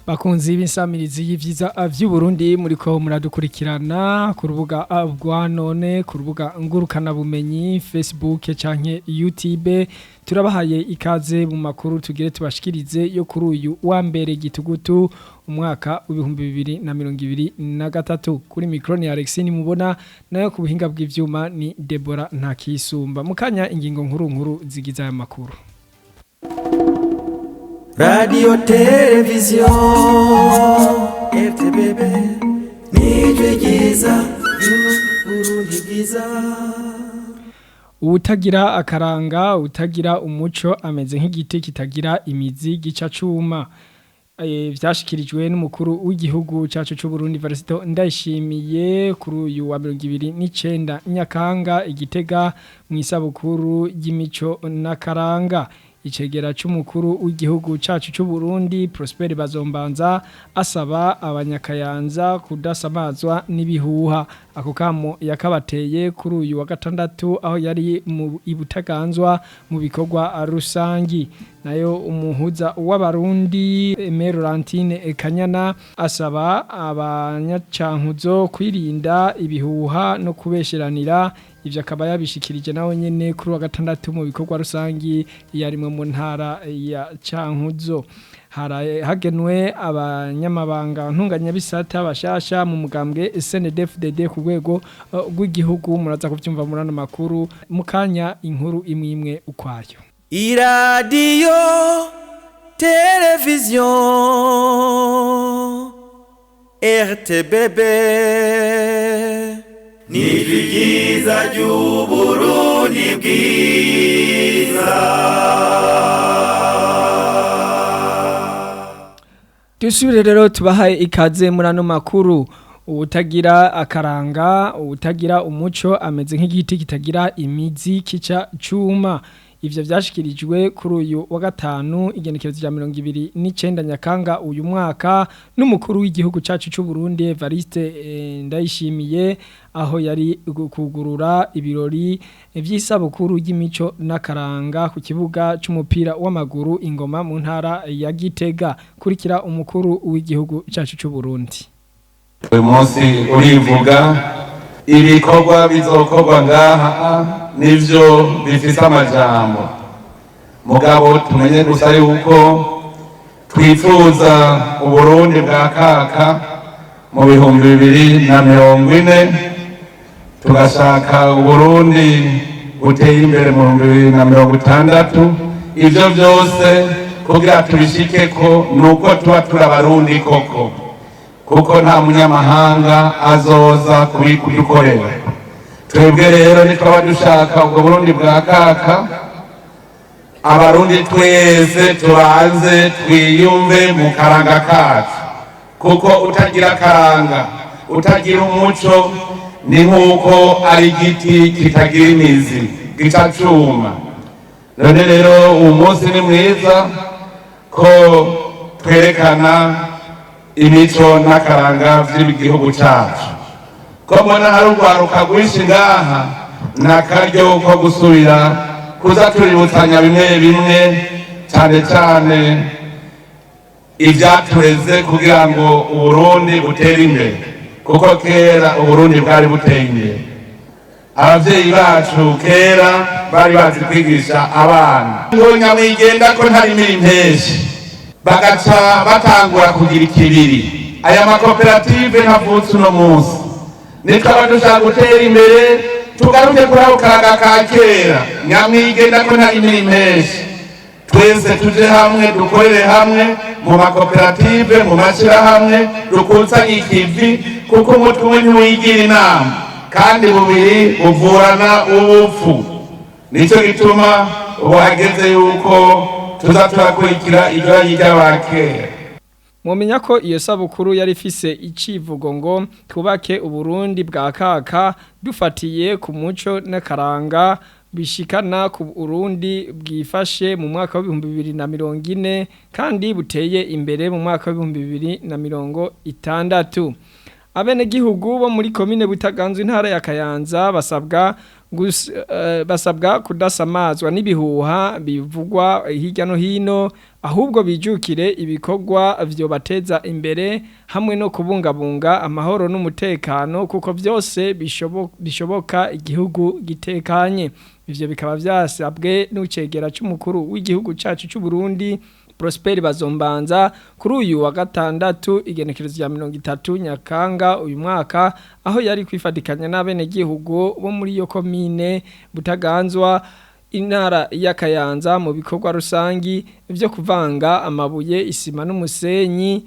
Bakunzi b'insamirizi y'ivyiza vy'Uburundi, muriko muradukurikirana ku rubuga rwa none, ku rubuga ngurukana bumenyi Facebook canke YouTube, turabahaye ikaze mu makuru tugire tubashikirize yo kuri uyu wa mbere gitugutu umwaka w'2023. Kuri micro ni Alexine mubona, nayo ku buhinga bw'ivyuma ni Deborah Ntakisumba. Mukanya ingingo nkuru nkuru zigize aya makuru. Radio Television RTBB, nijwi ryiza ry'Uburundi bwiza. Utagira akaranga, utagira umuco, ameze nk'igiti kitagira imizi, gica cuma. Vyashikirijwe n'umukuru w'igihugu cacu c'u Burundi Evariste Ndayishimiye kuri uyu wa 29 Nyakanga igitega mu isabukuru y'imico n'akaranga. Icegera c'umukuru w'igihugu cacu c'u Burundi Prosper Bazombanza asaba abanyakayanza kudasamazwa n'ibihuha. Ako kamo yakabateye kuri uyu wa gatandatu aho yari mu ibutaganzwa mu bikorwa rusangi. Nayo umuhuza w'abarundi Laurentine Kanyana asaba abanyacankuzo kwirinda ibihuha no kubesheranira. Ivyo akaba yabishikirije nawe nyene kuri wa gatandatu mu bikorwa rusangi yarimwe mu ntara ya Cankuzo. Hagenwe abanyamabanga ntunganyabisata bashasha mu mugambwe SNDFDD ku rwego rw'igihugu. Muraza kuvyumva muri ano makuru mukanya, inkuru imwe imwe ukwayo. Iradiyo Televiziyo RTBB, nijwi ryiza ry'Uburundi bwiza. Dusubire rero tubahaye ikaze muri ano makuru. Utagira akaranga, utagira umuco, ameze nk'igiti kitagira imizi, kica cuma. Ivyo vyashikirijwe kuri uyu wa gatanu igenekerezo rya 29 Nyakanga uyu mwaka n'umukuru w'igihugu cacu c'u Burundi Evariste Ndayishimiye, aho yari kugurura ibirori vy'isabukuru y'imico n'akaranga ku kibuga c'umupira w'amaguru Ingoma mu ntara ya Gitega. Kurikira umukuru w'igihugu cacu c'u Burundi. Uyu munsi urivuga, ibikorwa bizokorwa ngaha nivyo bifise amajambo, mugabo tumenye gusa yuko twifuza Uburundi bwa kaka mu 2040, tugashaka Uburundi buteye imbere mu 2060. Ivyo vyose kugira tubishikeko nuko tuba turi Abarundi koko, kuko nta munyamahanga azoza kubikudukorera. Twebwe rero nitwaba dushaka ubwo Burundi bwa kaka, Abarundi twese tubanze twiyumve mu karanga kacu, kuko utagira akaranga, utagira umuco, ni nk'uko ari igiti kitagira imizi, gica cuma. None rero uwu munsi ni mwiza ko twerekana imico n'akaranga vy'igihugu cacu. Ko mbona hari urwaruka rwinshi ngaha, ni akaryo ko gusubira kuza tuributsanya bimwe bimwe, cane cane ivyatureze kugira ngo Uburundi butere imbere, kuko kera Uburundi bwari buteye imbere. Abavyeyi bacu kera bari bazi kwigisha abana ngo nyamwigenda ko ntarimira impeshi, bagaca batangura kugira ikibiri. Aya makoperative ntavutse uno munsi. Nitwaba dushaka gutera imbere, tugaruke kuri ako karaga ka kera, nyamwigenda ko ntarimira impeshi. Twese tuje hamwe, dukorere hamwe mu makoperative, mu mashyirahamwe, dukusanye ikivi, kuko umutwe umwe ntiwigira inama kandi bubiri buvurana ubupfu. Nicyo gituma ubu hageze yuko tuza turakurikira iryo ry'abakera. Mwomenya ko iyo sabukuru yari ifise icivugo ngo twubake Uburundi bwa kaka dufatiye ku muco n'akaranga, bishikana ku Burundi bwifashe mu mwaka w'2040 kandi buteye imbere mu mwaka w'2060. Abenegihugu bo muri komine Butaganzwa, intara ya Kayanza, basabwa Basabwa kudasamazwa n'ibihuha bivugwa hirya no hino, ahubwo bijukire ibikorwa vyobateza imbere hamwe no kubungabunga amahoro n'umutekano, kuko vyose bishoboka igihugu gitekanye. Ivyo bikaba vyasabwe n'ucegera c'umukuru w'igihugu cacu c'u Burundi Prosper Bazombanza kuri uyu wa gatandatu igenekerezo rya 30 Nyakanga uyu mwaka, aho yari kwifatikanya n'abenegihugu bo muri iyo komine Butaganzwa, intara ya Kayanza, mu bikorwa rusangi vyo kuvanga amabuye, isima n'umusenyi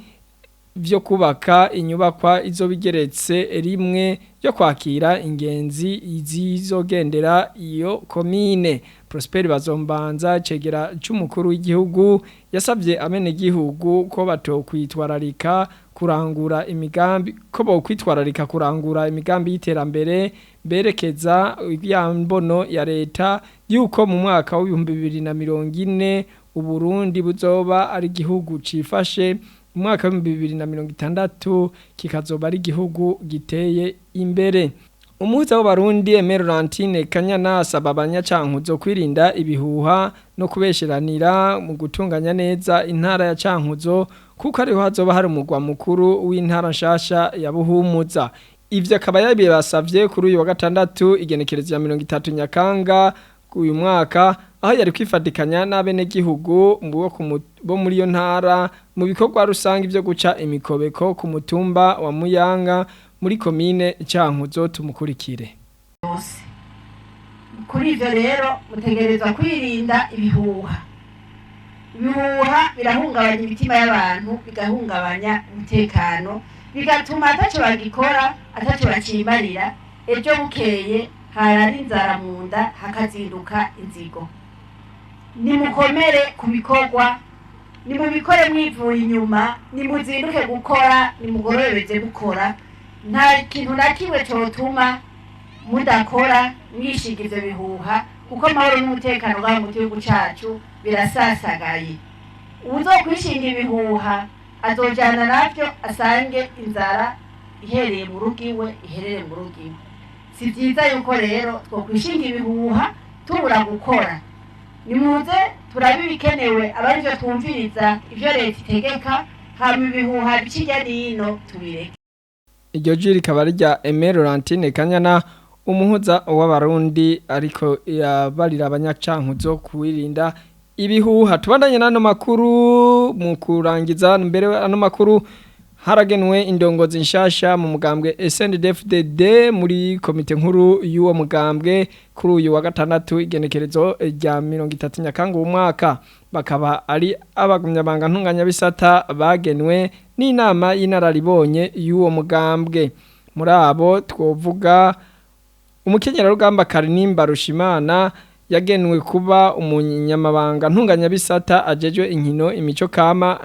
vyo kubaka inyubakwa izobigeretse rimwe yo kwakira ingenzi zizogendera iyo komine. Prosper Bazombanza, cegera c'umukuru w'igihugu, yasabye abenegihugu ko batokwitwararika kurangura imigambi, ko bokwitwararika kurangura imigambi y'iterambere berekeza ya mbono ya leta yuko mu mwaka w'2040 Uburundi buzoba ari igihugu cifashe, mu mwaka w'2060 kikazoba ari igihugu giteye imbere. Umuhuza w'Abarundi Aimé Laurentine Kanyana asaba abanyacankuzo kwirinda ibihuha no kubesheranira mu gutunganya neza intara ya Cankuzo, kuko ariho hazoba hari umugwa mukuru w'intara nshasha ya Buhumuza. Ivyo akaba yabibasavye kuri uyu wa gatandatu igenekerezo ya 30 Nyakanga uyu mwaka, aho yari kwifatikanya n'abenegihugu bo muri iyo ntara mu bikorwa rusange vyo guca imikobeko ku mutumba wa Muyanga muri komine Cankuzo. Tumukurikire. Kuri ivyo rero mutegerezwa kwirinda ibihuha. Ibihuha birahungabanya imitima y'abantu, bigahungabanya umutekano, bigatuma ataco bagikora, ataco bacimarira. Ejo bukeye harara inzara mu nda, hakazinduka inzigo. Nimukomere ku bikorwa, nimubikore mwivuye inyuma, nimuzinduke gukora, nimugororeze gukora. Nta kintu na kimwe cotuma mudakora mwishinga ivyo bihuha, kuko amahoro n'umutekano ngaho mu gihugu cacu birasasagaye. Uwuzokwishinga ibihuha azojana navyo, asange inzara ihereye mu rugo iwe, iherere mu rugo iwe. Si vyiza yuko rero twokwishinga ibihuha tubura gukora. Nimuze turabe ibikenewe, aba arivyo twumviriza, ivyo leta itegeka, hama ibihuha bice irya nino tubireke. Iryo jwi rikaba rya Aimé Laurentine Kanyana, umuhuza w'Abarundi, ariko yabarira abanyacankuzo kuwirinda ibihuha. Tubandanye n'ano makuru. Mu kurangiza mbere ano makuru, haragenwe indongozi nshasha mu mugambwe SNDD-FDD muri komite nkuru y'uwo mugambwe kuri uyu wa gatandatu igenekerezo rya 30 Nyakanga uyu mwaka, bakaba ari abagumyabanga ntunganyabisata bagenwe n'inama y'inararibonye y'uwo mugambwe. Muri abo twovuga umukenyerarugamba Karinimba Rushimana yagenwe kuba umunyamabanga ntunganyabisata ajejwe inkino, imico kama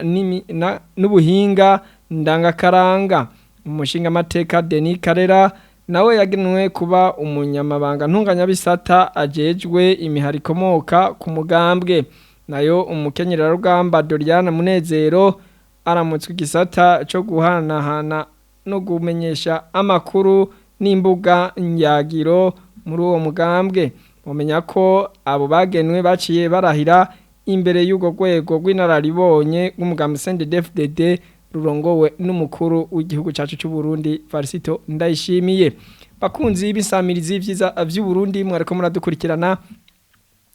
n'ubuhinga ndangakaranga. Umushingamateka Denis Karera nawe yagenwe kuba umunyamabanga ntunganyabisata ajejwe imihari ikomoka ku mugambwe. Nayo umukenyerarugamba Doriane Munezero aramutswe igisata co guhanahana no gumenyesha amakuru n'imbuga nyagiro muri uwo mugambwe. Mumenya ko abo bagenwe baciye barahira imbere y'urwo rwego rw'inararibonye rw'umugambi CNDD-FDD rurongowe n'umukuru w'igihugu cacu c'u Burundi Varisito Ndayishimiye. Bakunzi b'insamirizi vyiza vy'u Burundi, mwariko muradukurikirana,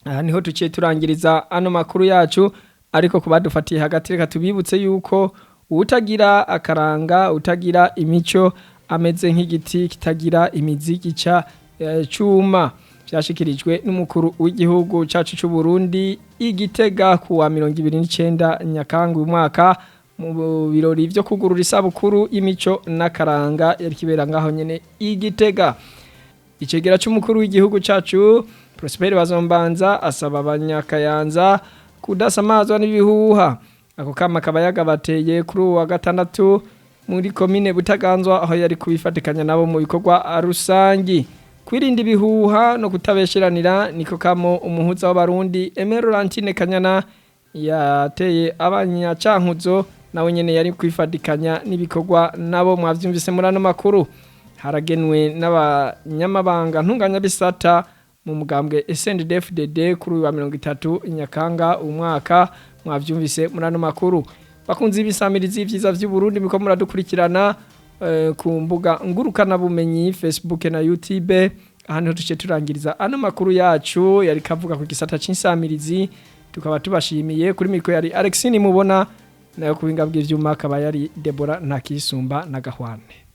aha niho tuciye turangiriza ano makuru yacu, ariko kubadufatiye hagati reka tubibutse yuko utagira akaranga, utagira imico, ameze nk'igiti kitagira imizi gica cuma. Vyashikirijwe n'umukuru w'igihugu cacu c'u Burundi igitega kuwa 29 Nyakanga uyu mwaka mu birori vyo kugurura isabukuru y'imico n'akaranga yari kibera ngaho nyene igitega. Icegera c'umukuru w'igihugu cacu Prosper Bazombanza asaba abanyakayanza kudasamazwa n'ibihuha. Ako kama kaba yagabateye kuri uwa gatandatu muri komine Butaganzwa, aho yari kubifatikanya nabo mu bikorwa rusangi. Kwirinda ibihuha no kutabesheranira niko kamo umuhuza w'Abarundi Aimé Laurentine Kanyana yateye abanyacankuzo, nawe nyene yari kwifatikanya n'ibikorwa nabo. Mwavyumvise muri ano makuru. Haragenwe n'abanyamabanga ntunganyabisata mu mugambwe SNDD-FDD kuri uyu wa 30 Nyakanga umwaka. Mwavyumvise muri ano makuru. Bakunzi b'isamirizi vyiza vy'u Burundi, miko muradukurikirana ku mbuga ngurukana bumenyi, Facebook na YouTube, ahantu duce turangiriza ano makuru yacu yari kavuga ku gisata c'insamirizi. Tukaba tubashimiye. Kuri micro yari Alexine Mubona, nayo kubinga bw'ivyuma akaba yari Deborah Ntakisumba na Gahwane.